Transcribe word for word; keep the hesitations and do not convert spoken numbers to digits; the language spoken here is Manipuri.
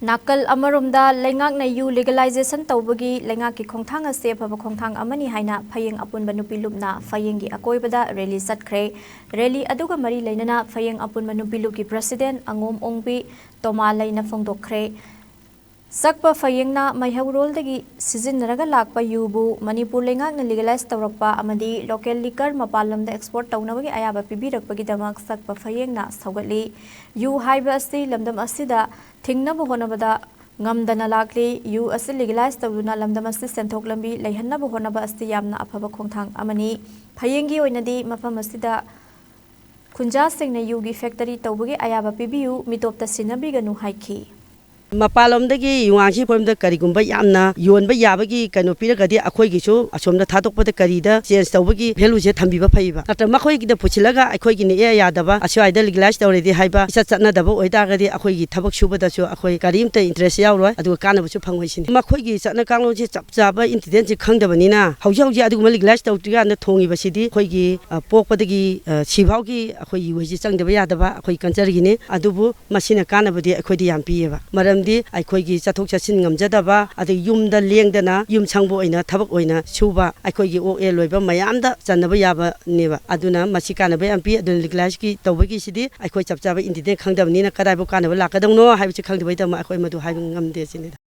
ꯅꯥꯀꯜ ꯑꯃꯔꯣꯝꯗ, ꯂꯩꯉꯥꯛꯅ ꯌꯨ ꯂꯤꯒꯦꯂꯥꯏꯖꯦꯁꯟ ꯇꯧꯕꯒꯤ ꯂꯩꯉꯥꯛꯀꯤ ꯈꯣꯡꯊꯥꯡ ꯑꯁꯤ ꯑꯐꯕ ꯈꯣꯡꯊꯥꯡ ꯑꯃꯅꯤ ꯍꯥꯏꯅ ꯐꯌꯦꯡ ꯑꯄꯨꯟꯕ ꯅꯨꯄꯤ ꯂꯨꯞꯅ ꯐꯌꯦꯡꯒꯤ ꯑꯀꯣꯏꯕꯗ ꯔꯦꯂꯤ ꯆꯠꯈ꯭ꯔꯦ꯫ ꯔꯦꯂꯤ ꯑꯗꯨꯒ ꯃꯔꯤ ꯂꯩꯅꯅ ꯐꯌꯦꯡ ꯑꯄꯨꯟꯕ ꯅꯨꯄꯤ ꯂꯨꯞꯀꯤ ꯄ꯭ꯔꯁꯤꯗꯦꯟ ꯑꯉꯣꯝ ꯑꯣꯡꯕꯤ ꯇꯣꯃꯥ ꯂꯩꯅ ꯐꯣꯡꯗꯣꯛꯈ꯭ꯔꯦ꯫ ꯁꯛꯄ ꯐꯌꯦꯡꯅ ꯃꯩꯍꯧꯔꯣꯜꯗꯒꯤ ꯁꯤꯖꯤꯟꯅꯔꯒ ꯂꯥꯛꯄ ꯌꯨꯕꯨ ꯃꯅꯤꯄꯨꯔ ꯂꯩꯉꯥꯛꯅ ꯂꯤꯒꯦꯂꯥꯏꯖ ꯇꯧꯔꯛꯄ ꯑꯃꯗꯤ ꯂꯣꯀꯦꯜ ꯂꯤꯀꯔ ꯃꯄꯥꯟ ꯂꯝꯗ ꯑꯦꯛꯁꯄꯣꯔꯠ ꯇꯧꯅꯕꯒꯤ ꯑꯌꯥꯕ ꯄꯤꯕꯤꯔꯛꯄꯒꯤꯗꯃꯛ ꯁꯛꯄ ꯐꯌꯦꯡꯅ ꯁꯧꯒꯠꯂꯤ꯫ ꯌꯨ ꯍꯥꯏꯕ ꯑꯁꯤ ꯂꯝꯗꯝ ꯑꯁꯤꯗ ꯊꯤꯡꯅꯕ ꯍꯣꯠꯅꯕꯗ ꯉꯝꯗꯅ ꯂꯥꯛꯂꯤ꯫ ꯌꯨ ꯑꯁꯤ ꯂꯤꯒꯦꯂꯥꯏꯖ ꯇꯧꯗꯨꯅ ꯂꯝꯗꯝ ꯑꯁꯤ ꯁꯦꯟꯊꯣꯛ ꯂꯝꯕꯤ ꯂꯩꯍꯟꯅꯕ ꯍꯣꯠꯅꯕ ꯑꯁꯤ ꯌꯥꯝꯅ ꯑꯐꯕ ꯈꯣꯡꯊꯥꯡ ꯑꯃꯅꯤ꯫ ꯐꯌꯦꯡꯒꯤ ꯑꯣꯏꯅꯗꯤ ꯃꯐꯝ ꯑꯁꯤꯗ ꯈꯨꯟꯖꯥꯁꯤꯡꯅ ꯌꯨꯒꯤ ꯐꯦꯛꯇꯔꯤ ꯇꯧꯕꯒꯤ ꯑꯌꯥꯕ ꯄꯤꯕꯤꯌꯨ, ꯃꯤꯇꯣꯞꯇ ꯁꯤꯟꯅꯕꯤꯒꯅꯨ ꯍꯥꯏꯈꯤ꯫ ꯃꯄꯥꯟꯂꯣꯝꯗꯒꯤ ꯌꯨꯉꯥꯡꯁꯤ ꯑꯩꯈꯣꯏꯔꯣꯝꯗ ꯀꯔꯤꯒꯨꯝꯕ ꯌꯥꯝꯅ ꯌꯣꯟꯕ ꯌꯥꯕꯒꯤ ꯀꯩꯅꯣ ꯄꯤꯔꯒꯗꯤ ꯑꯩꯈꯣꯏꯒꯤꯁꯨ ꯑꯁꯣꯝꯗ ꯊꯥꯗꯣꯛꯄꯗ ꯀꯔꯤꯗ ꯆꯦꯟꯖ ꯇꯧꯕꯒꯤ ꯚꯦꯂꯨꯁꯦ ꯊꯝꯕꯤꯕ ꯐꯩꯕ꯫ ꯅꯠꯇ꯭ꯔ ꯃꯈꯣꯏꯒꯤꯗ ꯄꯨꯁꯤꯜꯂꯒ ꯑꯩꯈꯣꯏꯒꯤꯅ ꯏꯌꯥ ꯌꯥꯗꯕ, ꯑꯁ꯭ꯋꯥꯏꯗ ꯂꯤꯒꯦꯂꯥꯏꯁ ꯇꯧꯔꯦꯗꯤ ꯍꯥꯏꯕ ꯏꯆꯠ ꯆꯠꯅꯗꯕ ꯑꯣꯏꯇꯥꯔꯒꯗꯤ ꯑꯩꯈꯣꯏꯒꯤ ꯊꯕꯛ ꯁꯨꯕꯗꯁꯨ ꯑꯩꯈꯣꯏ ꯀꯔꯤꯝꯇ ꯏꯟꯇꯔꯦꯁ ꯌꯥꯎꯔꯣꯏ, ꯑꯗꯨꯒ ꯀꯥꯟꯅꯕꯁꯨ ꯐꯪꯉꯣꯏ ꯁꯤꯅꯤ꯫ ꯃꯈꯣꯏꯒꯤ ꯆꯠꯅ ꯀꯥꯡꯂꯣꯟꯁꯦ ꯆꯞ ꯆꯥꯕ ꯏꯟꯇꯤꯗꯦꯟꯁꯦ ꯈꯪꯗꯕꯅꯤꯅ ꯍꯧꯖꯤꯛ ꯍꯧꯖꯤꯛ ꯑꯗꯨꯒꯨꯝꯕ ꯂꯤꯒꯦꯂꯥꯏꯁ ꯇꯧꯗ꯭ꯔꯤꯀꯥꯟꯗ ꯊꯣꯡꯉꯤꯕꯁꯤꯗꯤ ꯑꯩꯈꯣꯏꯒꯤ, ꯑ, ꯄꯣꯛꯄꯗꯒꯤ, ꯑ, ꯁꯤꯐꯥꯎꯒꯤ ꯑꯩꯈꯣꯏ ꯌꯨ ꯍꯥꯏꯁꯤ ꯆꯪꯗꯕ ꯌꯥꯗꯕ ꯑꯩꯈꯣꯏ ꯀꯜꯆꯔꯒꯤꯅꯤ꯫ ꯑꯗꯨꯕꯨ ꯃꯁꯤꯅ ꯀꯥꯟꯅꯕꯗꯤ ꯑꯩꯈꯣꯏꯗ ꯌꯥꯝ ꯄꯤꯌꯦꯕ꯫ ꯃꯔꯝꯗꯤ ꯑꯩꯈꯣꯏꯒꯤ ꯆꯠꯊꯣꯛ ꯆꯠꯁꯤꯟ ꯉꯝꯖꯗꯕ, ꯑꯗꯩ ꯌꯨꯝꯗ ꯂꯦꯡꯗꯅ ꯌꯨꯝ ꯁꯪꯕ ꯑꯣꯏꯅ ꯊꯕꯛ ꯑꯣꯏꯅ ꯁꯨꯕ ꯑꯩꯈꯣꯏꯒꯤ ꯑꯣꯛ ꯌꯦꯟ ꯂꯣꯏꯕ ꯃꯌꯥꯝꯗ ꯆꯟꯅꯕ ꯌꯥꯕꯅꯦꯕ꯫ ꯑꯗꯨꯅ ꯃꯁꯤ ꯀꯥꯟꯅꯕ ꯌꯥꯝ ꯄꯤ꯫ ꯑꯗꯨꯅ ꯂꯤꯒꯦꯂꯥꯏꯁꯀꯤ ꯇꯧꯕꯒꯤꯁꯤꯗꯤ ꯑꯩꯈꯣꯏ ꯆꯞ ꯆꯥꯕ ꯏꯟꯇꯤꯗꯦꯟ ꯈꯪꯗꯕꯅꯤꯅ ꯀꯗꯥꯏꯐꯥꯎ ꯀꯥꯟꯅꯕ ꯂꯥꯛꯀꯗꯧꯅꯣ ꯍꯥꯏꯕꯁꯤ ꯈꯪꯗꯕꯩꯗꯃꯛ ꯑꯩꯈꯣꯏ ꯃꯗꯨ ꯍꯥꯏꯕ ꯉꯝꯗꯦ ꯁꯤꯅꯤꯗ꯫